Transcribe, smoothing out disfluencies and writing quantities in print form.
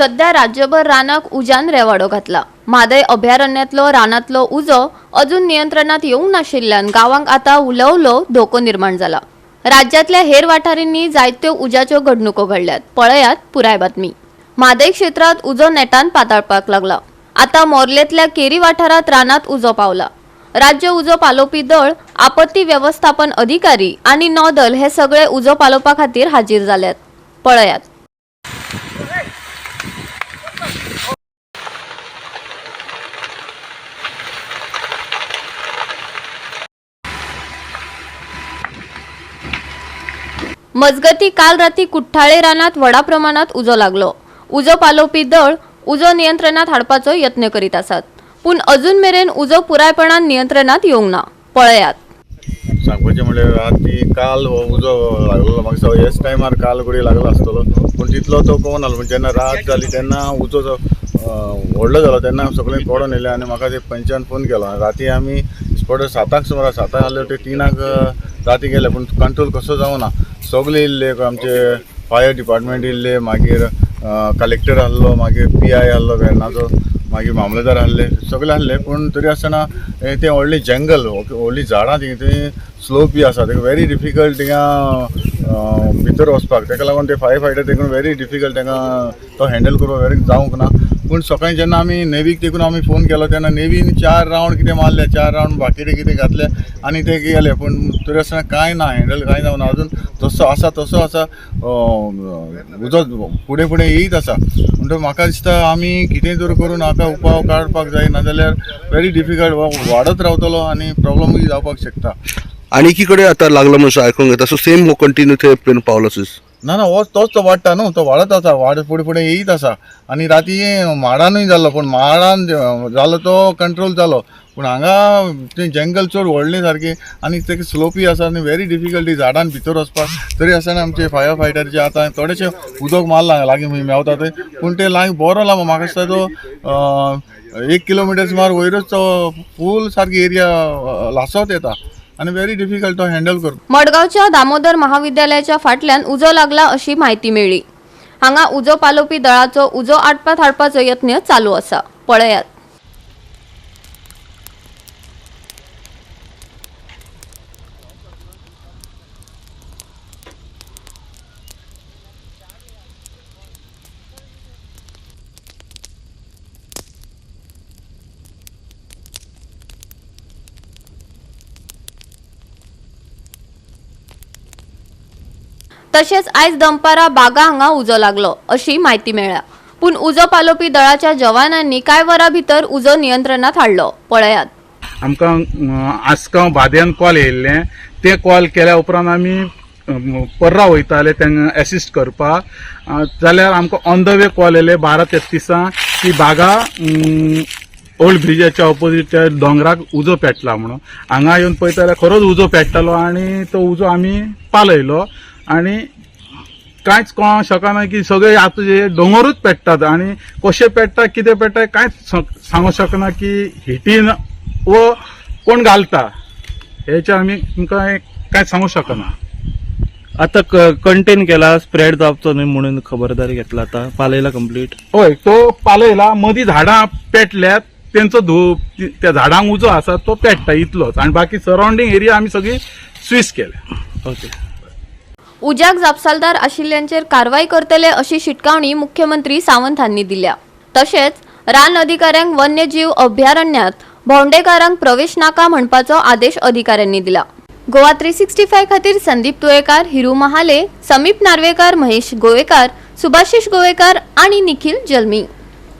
सध्या राज्यभर रानाक उज्यान रेवाडो घातला. म्हादय अभयारण्यांतलो रानांतलो उजो अजून नियंत्रणात येवंक नाशिल्ल्यान गांवांक आतां उलवलो धोको निर्माण जाला. राज्यांतल्या हेर वाठारांनी जायत्यो उज्याच्यो घडणुको घडल्यात. पळयात पुराय बातमी. म्हादय क्षेत्रांत उजो नेटान पातळपाक लागला. आतां मोर्लेंतल्या केरी वाठारांत रानांत उजो पावला. राज्य उजो पालोवपी दळ, आपत्ती वेवस्थापन अधिकारी आनी नौदल हे सगळे उजो पालोवपा खातीर हाजीर जाल्यात. पळयात. मजगती काल राती कुठ्ठाळे रानात व्हडा प्रमाणात उजो लागलो. उजो पालोवपी दळ उजो नियंत्रणात हाडपाचो यत्न करीत आसात, पूण अजून मेरेन उजो पुरायपणान नियंत्रणात येवंक ना. पळयात. सांगपाचें म्हणल्यार राती काल हो उजो लागलेलो. म्हाका दिसता ह्याच टायमार काल कडेन लागलो आसतलो, पूण तितलो तो कोण आसलो. पूण जेन्ना रात जाली तेन्ना उजो जो व्हडलो जालो तेन्ना सगळें कोडोन येयलें आनी म्हाका ते पंचान फोन केलो. राती आमी स्पॉट 7 सुमार 7 आसले ते 3 राती गेले, पूण कंट्रोल कसो जावना. सगळे येयल्ले, आमचे फायर डिपार्टमेंट येयल्ले, मागीर कलेक्टर आहलो, मागीर PI आहलो वेर्णाचो, मागीर मामलेदार आहले, सगळे आहले. पूण तरी आसतना तें व्हडलें जंगल, व्हडलीं झाडां थंय, थंय स्लोप बी आसा, तेका व्हेरी डिफिकल्ट थिंगा भितर वचपाक. तेका लागून ते फायर फायटर देखून व्हेरी डिफिकल्ट तेंकां तो हँडल करपाक व्हेरी जावंक ना. पूण सकाळीं जेन्ना आमी नेवीक देखून आमी फोन केलो तेन्ना नेवीन 4 रावंड कितें मारले, 4 रावंड बाकिरे कितें घातले आनी ते गेले. पूण तरी आसतना कांय ना, हँडल कांय जावना. अजून तसो आसा तसो आसा, उजो फुडें फुडें येयत आसा. म्हणटकच म्हाका दिसता आमी कितें जर करून आतां उपाय काडपाक जाय, नाजाल्यार व्हेरी डिफिकल्ट वाडत रावतलो आनी प्रॉब्लमूय जावपाक शकता. आनी एकीकडे आता लागला म्हणून आयकूंक येता, सो सेम हो कंटिन्यू थंय प्लेन पावला. ना ना, हो तोच तो वाडटा न्हू, तो वाडत आसा, वाड फुडें फुडें येयत आसा. आनी राती माडानूय जाल्लो, पूण माडान जालो तो कंट्रोल जालो, पूण हांगा तें जंगल चड व्हडलें सारकें आनी तेका स्लोपी आसा आनी व्हेरी डिफिकल्टी झाडान भितर वचपाक. तरी आसतना आमचे फायर फायटर जे आतां थोडेशे उदक मारलां लागीं खंय मेवता थंय, पूण ते लागीं बरो लांब म्हाका दिसता तो 1 किलोमिटर सुमार वयरूच तो फूल सारकी एरिया लासत येता आनी व्हेरी डिफिकल्ट तो हँडल करपाक. मडगांवच्या दामोदर महाविद्यालयाच्या फाटल्यान उजो लागला अशी म्हायती मेळ्ळी. हांगा उजो पालोवपी दळाचो उजो आटपात हाडपाचो यत्न चालू आसा. पळयात. तशेंच आयज दनपारा बागा हांगा उजो लागलो अशी म्हायती मेळ्ळ्या, पूण उजो पालोवपी दळाच्या जवानांनी कांय वरां भितर उजो नियंत्रणात हाडलो. पळयात. आमकां आसगांव बाद्यान कॉल येयल्लें, ते कॉल केल्या उपरांत आमी पर्रा वयताले तांकां एसिस्ट करपाक, जाल्यार आमकां ऑन the way call येयले 12:33 की बागा ओल्ड ब्रिजाच्या ऑपोजीट त्या दोंगराक उजो पेटला म्हणून. हांगा येवन पळयता जाल्यार खरोच उजो पेट्टालो आनी तो उजो आमी पालयलो आनी कांयच कळोंक शकना की सगळे आतां जे दोंगरूच पेट्टात आनी कशें पेट्टा कितें पेट्टा कांयच सांगूंक शकना की हिटीन वो कोण घालता हेचे आमी तुमकां कांयच सांगूंक शकना. आता कंटेन केला, स्प्रेड जावचो न्हय म्हणून खबरदारी घेतला, आता पालयला कंप्लीट. हय, तो पालयला, मदीं झाडां पेटल्यात तेंचो धूप त्या झाडांक उजो आसा तो पेट्टा इतलोच आनी बाकी सरावंडींग एरिया आमी सगळी स्विस केल्या. ओके. उज्याक जापसालदार आशिल्ल्यांचेर कारवाय करतले अशी शिटकावणी मुख्यमंत्री सावंत हांणी दिल्या. तशेंच रान अधिकाऱ्यांक वन्यजीव अभयारण्यांत भोंवडेकारांक प्रवेश नाका म्हणपाचो आदेश अधिकाऱ्यांनी दिला. गोवा 365 खातीर संदीप तुयेकार, हिरू महाले, समीप नार्वेकार, महेश गोवेकार, सुभाषिश गोवेकार आनी निखिल जल्मी.